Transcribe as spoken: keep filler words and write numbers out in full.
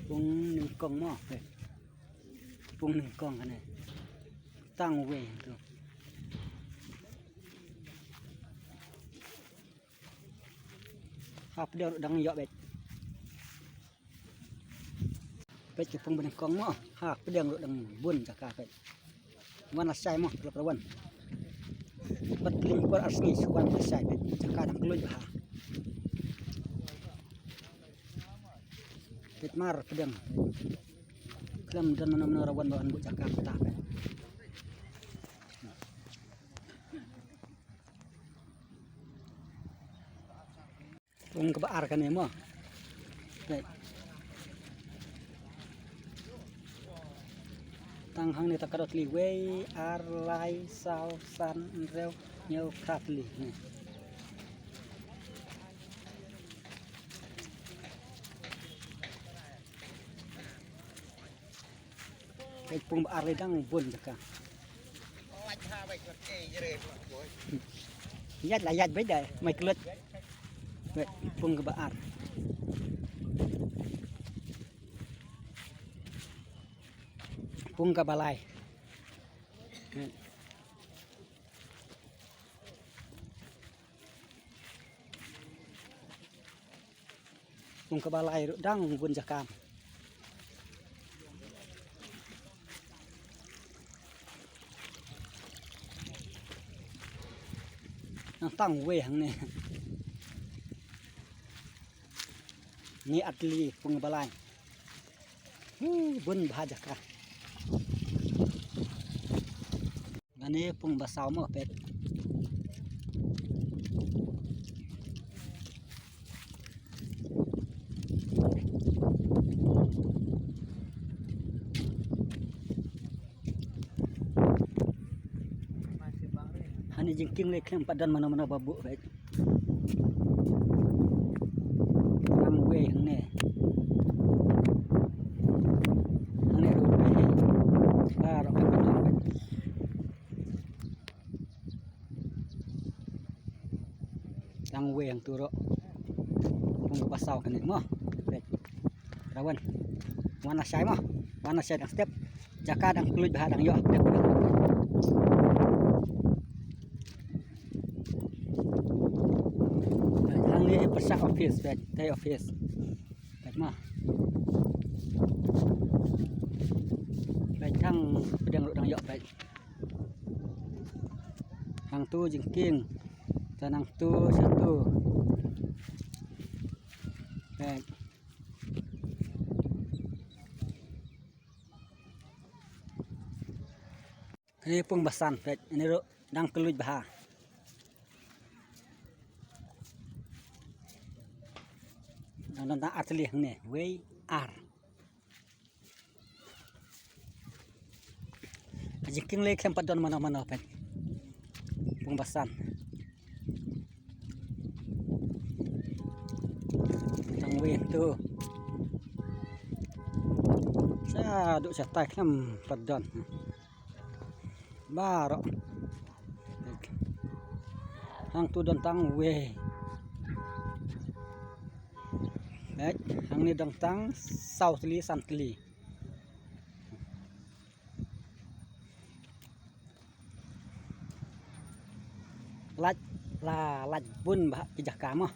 Pung nyngkong mo. Pung nyngkong kane. Tang wei tu. Ha pdeng ruh dang ïoh beit. Beit ki pung ba nyngkong mo. Ha pdeng ruh dang bun jaka beit. Wan lashai mo, khlem wan. Bad khlem por ar sngi shu wan lashai beit. Jaka dang kylluid bha. Beit mar pdeng. Khlem don mano mano ruh wan ba wan buh jaka mynta beit. Pung kaba ar kane mo. Tang hangne tang katto katne, wei, ar, lai, saw, san, hynriew, hynñiew, khatlai. Peit pung ba ar lei dang bun jaka. Ïaid la ïaid beit dei, mai klut. Peit pung kaba ar. Pung kaba lai. Pung kaba lai ruh dang bun jaka. Nang tang wei hangne. Ni atli pung kaba lai. Hi bun bha jaka. Kane pung ba saw mo peit. Hangne jingkieng lei khlem pat don mano mano ba buh peit. Tang wei hangne. Hangne ruh wei. Baroh kata. Tang wei hangtu ruh. Pung ba saw kane mo. Peit. Rawan. Wan lashai mo. Wan lashai dang step. Jaka dang kylluid bha dang ïoh. Hangne pyrshah office peit. Tei office. Peit mo. Peit hang pdeng ruh dang ïoh peit. Hangtu jingkieng. Te nangtu shatu. Peit. Kane pung ba san peit, kane ruh dang kylluid bha. Dang don tang ar tylli hangne, wei ar. Jingkieng lei khlem pat don mano mano peit. Pung ba san. Tang wei tu. Shaduh shatai khlem pat don. Baroh. Hangtu don tang wei. Hangne don tang saw tylli san tylli. Lait la lait bun bha ki jaka mo.